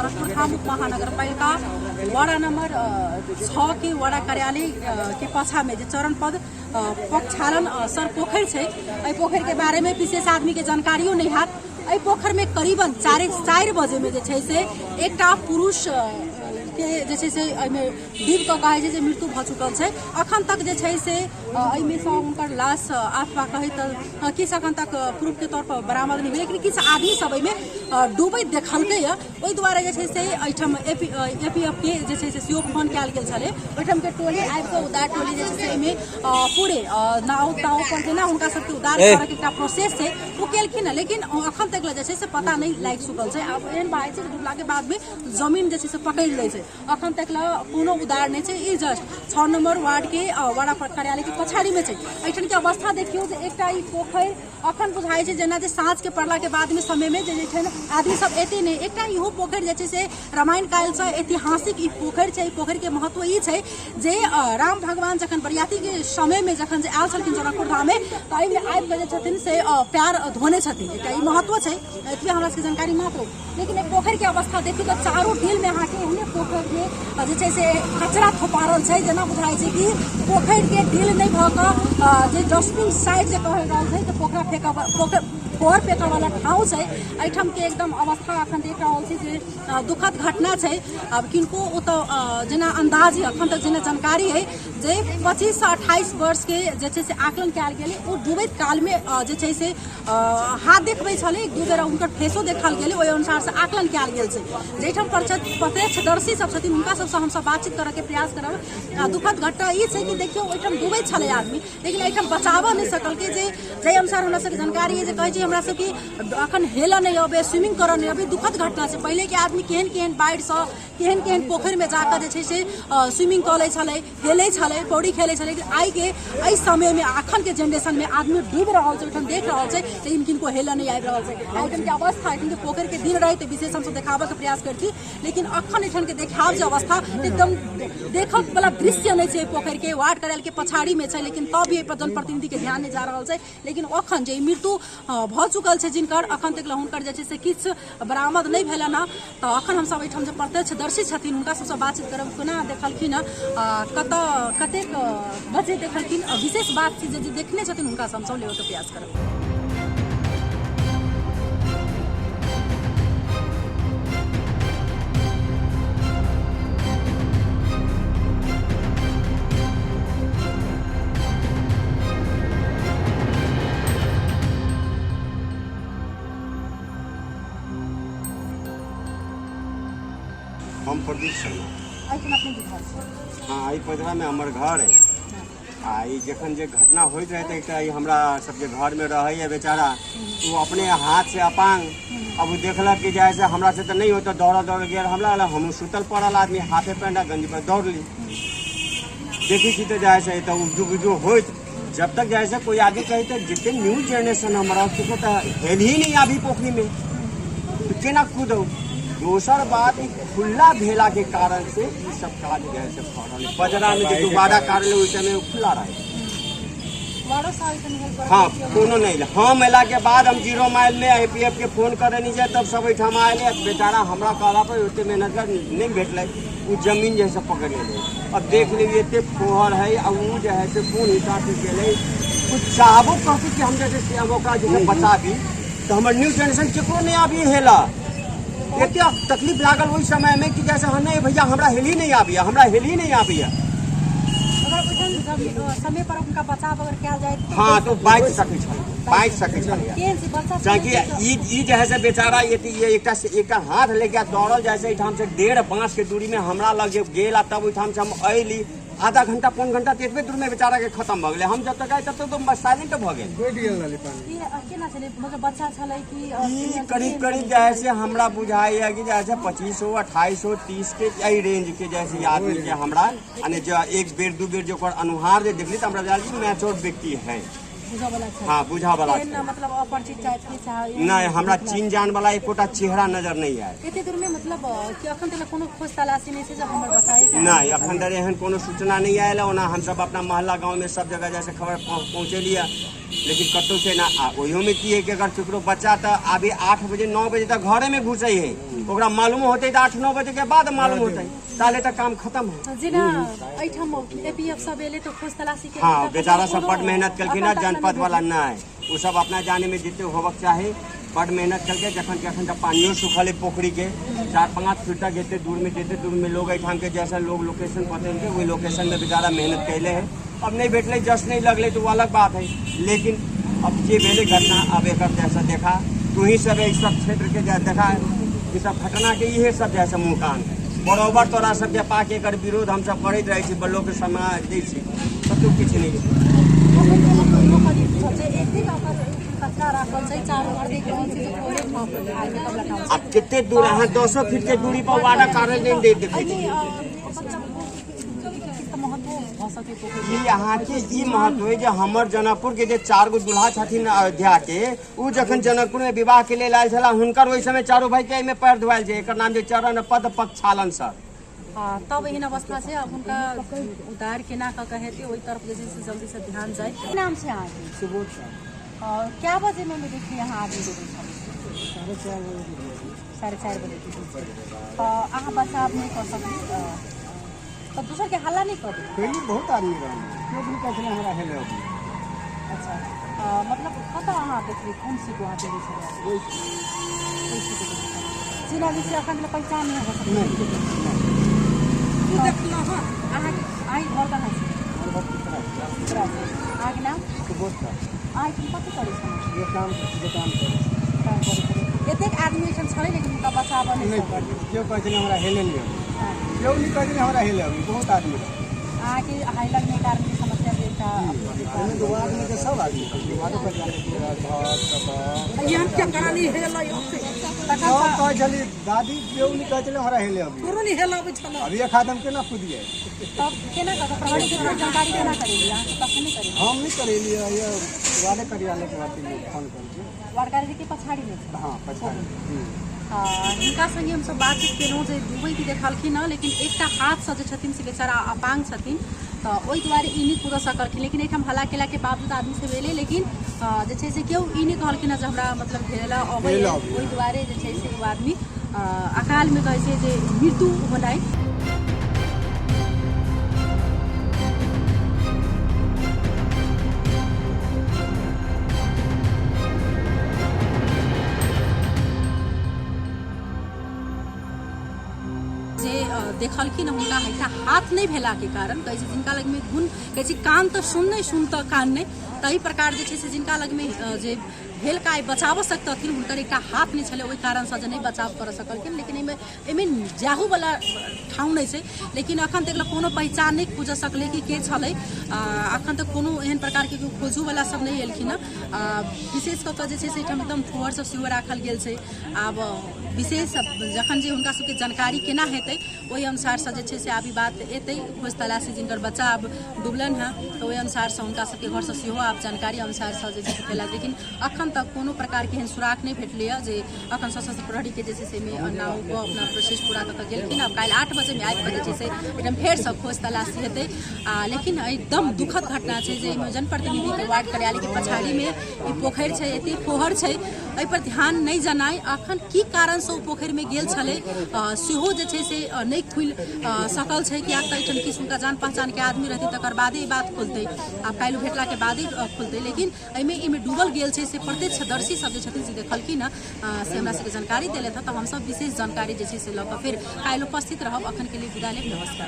जनकपुर धाम उप महानगरपालिका ward number 6 के वार्ड कार्यालय के पाछा में जे चरण पद पक्षालन सर पोखरि छै, एहि पोखरि के बारे में विशेष आदमी के जानकारियो नहीं हैत। एहि पोखरि में करीबन 4 बजे में जे छै से एकटा पुरुष के जे छै से एहिमे डूबि कऽ कहै छै जे मृत्यु भऽ चुकल छै। अखन तक जे छै से एहिमे सँ हुनकर लाश अथवा कहै तऽ किछु अखन तक प्रूफ के तौर पर बरामद नहि भेल, लेकिन किछु आदमी सब एहिमे डूबैत देखलकै यऽ। ओहि दुआरे जे छै से एहिठाम एपीएफ के जे छै से सेहो फोन कयल गेल छलै। ओहिठाम के टोली आबि कऽ उद्धार टोली जे छै से एहिमे पूरे नाव ताव पर जेना हुनका सबके उद्धार करऽके एकटा प्रोसेस छै ओ केलखिन हँ, लेकिन अखन तक जे छै से पता नहि लागि चुकल छै। आब एहन बात छै डूबलाके बादमे जमीन जे छै से पकड़ि लै छै, अखन तक लए कोनो उदार नहि छै। ई जस्ट 6 नंबर वार्ड के वार्ड कार्यालय के पछाड़ी में छै। एहिठाम के अवस्था देखियौ जे एकटा ई पोखरि अखन बुझाइ छै जेना जे साँझ के पड़ला के बाद में समय में जे एहिठाम आदमी सब एते नहि। एकटा इहो पोखरि जे छै से रामायण काल से ऐतिहासिक ई पोखरि छै। ई पोखरि के महत्व ई छै जे राम भगवान जखन बरियाती के समय में जखन जे आयल छलखिन जनकपुर धाम में तऽ एहिमे आबि कऽ जे छथिन से पैर धोने छथिन। एकटा ई महत्व छै, एतबे हमरा सबके जानकारी मात्र। लेकिन एहि पोखरि के अवस्था देखियौ तऽ चारू ढील में अहाँके एहने पोखरि में जे छै से कचरा थोपारल छै, जेना बुझाइ छै कि पोखरि के ढील नहि भऽ कऽ जे डस्टबिन साइड जे कहल रहल छै तऽ पोखरा फेंकऽ पोखरि फोहर फेंकऽ वाला ठाँव छै। एहिठाम के एकदम अवस्था अखन देख रहल छी जे दुखद घटना छै। आब किनको ओतऽ जेना अन्दाज अखन तक जेना जानकारी है जे 25 से 28 वर्ष के जे छै से आकलन कयल गेलै, ओ डूबैत कालमे जे छै से हाथ देखबै छलै, एक दू बेर हुनकर फेसो देखल गेलै, ओहि अनुसार से आकलन कयल गेल छै। जाहिठाम प्रत्यक्षदर्शी सब छथिन हुनका सबसँ हमसब बातचीत करऽके प्रयास करब। आ दुखद घटना ई छै कि देखियौ ओहिठाम डूबैत छलै आदमी, लेकिन एहिठाम बचाबऽ नहि सकलकै। जे जाहि अनुसार हमरा सबके जानकारी अइ जे कहै छै हमरा सबके अखन हेलऽ नहि अबै, स्विमिंग करऽ नहि अबै, दुखद घटना छै। पहिलेके आदमी केहन केहन बाढ़िसँ केहन केहन पोखरिमे जाकऽ जे छै से स्विमिंग कऽ लै छलै, हेलै छलै, पौड़ी खेलै छलै, लेकिन आइके एहि समयमे अखनके जेनरेशनमे आदमी डूबि रहल छै, ओहिठाम देख रहल छै, लेकिन किनको हेलऽ नहि आबि रहल छै। एहिठामके अवस्था, एहिठामके पोखरिके दिन रहै तऽ विशेष हमसब देखाबऽके प्रयास करती, लेकिन अखन एहिठामके देखाब जे अवस्था एकदम देखऽवला दृश्य नहि छै। पोखरिके वार्ड कार्यालयके पछाड़ीमे छै, लेकिन तब भी एहिपर जनप्रतिनिधिके ध्यान नहि जा रहल छै। लेकिन अखन जे मृत्यु भऽ चुकल छै जिनकर अखन तक हुनकर जे छै से किछु बरामद नहि भेलनि हँ, तऽ अखन हमसब एहिठाम जे प्रत्यक्षदर्शी छथिन हुनका सबसँ बातचीत करब, कोना देखलखिन हँ, कतऽ कतेक बजे देखलखिन, विशेष बातचीत जे देखने छथिन हुनकासँ हमसब लेबऽके प्रयास करब। हम प्रदीप शर्मा। एहिठाम अपने के घर छै? हाँ, एहि पजरामे हमर घर है। आ ई जखन जे घटना होइत रहै तऽ एकटा ई हमरा सबके घरमे रहैए बेचारा, ओ अपने हाथ से अपांग। अब ओ देखलक कि जे से हमरा से तऽ नहि होता, दौड़ल दौड़ल गेल हमरा लग, हमहूँ सुतल पड़ल आदमी, हाफे पैंट आ गंजी पर दौड़ली, देखै छी तऽ जे से तऽ उजू बुजू होइत। जब तक जैसे कोई आदमी कहे तो जितने न्यू जनरेशन हमारा केकरो तो हेल ही नहीं अभी पोखरी में तो केना कूदो। दोसर बात ई खुला भेला के कारण से ई सब काज जे है से भऽ रहल है। बजरा में जे दोबारा कारण ओहि समय खुला रहे। हाँ, कोनो नहीं। हम अयला के बाद हम 0 माइल में I P F के फोन करनी छै, तब सब एहिठाम आयल। बेचारा हमरा कहला पर ओते मेहनत कर नहीं भेटलै, ओ जमीन जे है से पकड़ लेलै। अब देख ली एते फोहर है आ ओ जे है से कोन हिसाब से गेलै, कुछ चाहबो करती कि हम जे से हम ओकरा जे है बचाबी तऽ हमर न्यू जनरेशन केकरो नहि आबी हेला। एते तकलीफ लागल ओहि समय में कि जैसे हम नहीं भैया हमरा हेली नहीं आबैया, हमरा हेली नहीं आबैया। अगर समय पर हुनका बचाव अगर कयल जाय तऽ हाँ, तो बाँचि सकै छलै, बाँचि सकै छलै। केहन छै बच्चा? चाहे ई जे है से बेचारा ये एकटा से एकटा हाथ लेके दौड़ल जाइ से एहिठाम से 1.5 बाँस के दूरी में हमरा लग जे गेल आ तब ओहिठाम से हम अयली, आधा घंटा पौन घंटा तऽ एतबे दूर में बेचारा के खत्म भऽ गेलै। हम जब तक आए तब तक तो साइलेंट भऽ गेल। ई केना छलै, मतलब बच्चा छलै कि ई करीब करीब जे है से हमरा बुझाइया कि जे है से 25 28 30 के एहि रेंज के जैसे आदमी के हमरा यानी जो एक बेर दू बेर जो ओकर अनुहार जे देखली तऽ हमरा बुझायल कि मैच्योर व्यक्ति है। हाँ, बुझा वाला केहन छै। मतलब अपरिचित टाइप के चाहे? नहीं, हमरा चीन जान वाला एकोटा चेहरा नजर नहीं आयल। एते दूर में मतलब कि अखन तक कोनो खोज तलाशी नहीं छै जे हमर बच्चा है? नहीं, अखन धरि एहन कोनो सूचना नहीं आयल। ओना हमसब अपना मोहल्ला गाँव में सब जगह जैसे खबर पहुँचेलियै, लेकिन कतौ से ना। आ ओहियो में की है कि अगर केकरो बच्चा तऽ अभी 8 बजे 9 बजे तक घरे में घुसै है, ओकरा मालूम होतै तऽ 8-9 बजे के बाद मालूम होतै, ताले तक काम खत्म है। जेना एहिठाम एपीएफ सब एलै तऽ खोज तलाशी के हाँ, बेचारा सब बड मेहनत केलखिन हँ, जनपद वाला नहि, ओ सब अपना जाने में जितने होबक चाही बड मेहनत केलकै। जखन जखन तक पानियो सुखल है पोखरी के 4-5 फीट तक जते दूर में, जते दूर में लोग एहिठाम के जैसा लोग लोकेशन बतेलकै ओहि लोकेशन में बेचारा मेहनत कैले है। अब नहीं भेटलै, जस्ट नहीं लगलै तो वो अलग बात है, लेकिन अब जे भेलै घटना अब एकर जैसा देखा तू ही सब ई सब क्षेत्र के देखा ई सब घटना के इहे सब जैसा मुँह कान है बरोबर तोरा सबके पाके एकर विरोध हमसब करैत रहै छी, लोक के समाज दै छी, तब तो किछु नहि छै। आब कते दूर अहाँ 10 फीट के दूरी पर वार्डा कार्यालय नहि देखै छी। ई अहाँके ई महत्व है जे हमर जनकपुर के जे 4 गो दूल्हा छथिन अयोध्या के, उ जखन जनकपुर में विवाह के लेल आयल छला हुनकर ओहि समय चारू भाई के एहिमे पैर धोआयल छै, एकर नाम जे चरण पद पक्षालन सर। तब एहन अवस्था छै। अब हुनका उद्धार केना कऽ के हेतै ओहि तरफ जे छै से जल्दी से ध्यान जाय। की नाम छै अहाँके? सुबोध साहु। क्या बजे में देखिए यहाँ आदमी डूबै छलै? 4:30 बजे। 4:30 बजे के बीच। तऽ अहाँ बचाव नहि कऽ सकली तऽ दोसर के हल्ला नहि कऽ देबै? पहले बहुत आदमी रहल, केओ भी कहै छलै हमरा हेले अबै। अच्छा, मतलब कतऽ अहाँ देखली, कोन सीट अहाँ डूबै छलै? ओहि सीट डूबै छलै। चिन्हली से अखन पहिचान नहि हो सकलै? नहि। तू देखलह हँ? अहाँके अहाँके घर कहाँ छै? हमर घर पिपरा छै। अहाँके नाम? सुबोध साहु। अहाँ एखन कथी करै छलहुँ? ये काम दोकान करै छी। काम करै छलियै। एतेक आदमी एखन छलै लेकिन हुनका बचाबऽ नहि सकल। केओ कहै छलै हमरा हेले नहि अबै, केओ नहि कहै छलै हमरा हेले अबै, बहुत आदमी रहै। अहाँके हाइलक नहि कारण समस्या जे एकटा वार्ड में सब आदमी वार्डो पर जाने के घर सब यहाँ केकरा नहि हेलै ओते सब कहै छली दादी, केओ नहि कहै छलै हमरा हेले अबै, केकरो नहि हेल अबै छलै। अभी एक आदम केना कुदियै तब केना कऽ प्रहरी के जानकारी केना करेलियै अहाँ? तखन नहि करेलियै? हम नहि करेलियै, ये वार्डे कार्यालय के बात फोन करै वार्ड कार्यालय के पछाड़ी में छै? हाँ पछाड़ी। हिनका संगे हमसब बातचीत केलहुँ जे डूबैत देखलखिन हँ, लेकिन एकटा हाथसँ जे छथिन से बेचारा अपांग छथिन तऽ ओहि दुआरे ई नहि कूदऽ सकलखिन। लेकिन एहिठाम हल्ला केलाके बावजूद आदमी सब एलै, लेकिन जे छै से केओ ई नहि कहलखिन हँ जे हमरा मतलब हेलऽ अबैए, ओहि दुआरे जे छै से ओ आदमी अकालमे कहै छै जे मृत्यु होनाइ। जे देखलखिन हुनका एकटा हाथ नहि भेलाके कारण कहै छै जिनका लगमे गुण कहै छै कान तऽ सुन नहि, सुन तऽ कान नहि, ताहि प्रकार जे छै से जिनका लगमे जे भेल का बचाबऽ सकतथिन हुनकर एकटा हाथ नहि छलै, ओहि कारणसँ जे नहि बचाव करऽ सकलखिन। लेकिन एहिमे जाहुवला ठाउँ नहि छै, लेकिन अखन तक कोनो पहिचान नहि खुजऽ सकलै कि के छलै। अखन तक कोनो एहन प्रकारके केओ खोजूवला सब नहि एलखिन हँ। विशेष कऽ कऽ जे छै से एहिठाम एकदम फोहर सब सेहो राखल गेल छै। आब विशेष जखन जे हुनका सबके जानकारी केना हेतै ओहि अनुसारसँ जे छै से आब ई बात एतै खोज तलाशी। जिनकर बच्चा आब डुबलनि हँ तऽ ओहि अनुसारसँ हुनका सबके घरसँ सेहो आब जानकारी अनुसारसँ जे छै से फैला। लेकिन अखन तक कोनो प्रकारके एहन सुराग नहि भेटलैए जे अखन सशस्त्र प्रहरीके जे छै से एहिमे नाव कऽ अपना प्रोसेस पूरा कऽ कऽ गेलखिन। आब काल्हि 8 बजेमे आबि कऽ जे छै से एहिठाम फेरसँ खोज तलाशी हेतै। लेकिन एकदम दुखद घटना छै जे एहिमे जनप्रतिनिधिके वार्ड कार्यालयके पछाड़ीमे ई पोखरि छै, एते फोहर छै, एहिपर ध्यान नहि जनाइ। अखन की कारणसँ ओ पोखरिमे गेल छलै सेहो जे छै से नहि खुलि सकल छै, किएक तऽ एहिठाम किछु हुनका जान पहचानके आदमी रहतै तकर बादे ई बात खुलतै। आब काल्हि भेटलाके बादे खुलतै। लेकिन एहिमे डूबल गेल छै से प्रत्यक्षदर्शी सब जे छथिन से देखलखिन हँ, से हमरा सबके जानकारी देलथि हँ। तऽ हमसब विशेष जानकारी जे छै से लऽ कऽ फेर काल्हि उपस्थित रहब। अखनके लिए विदा लेब, नमस्कार।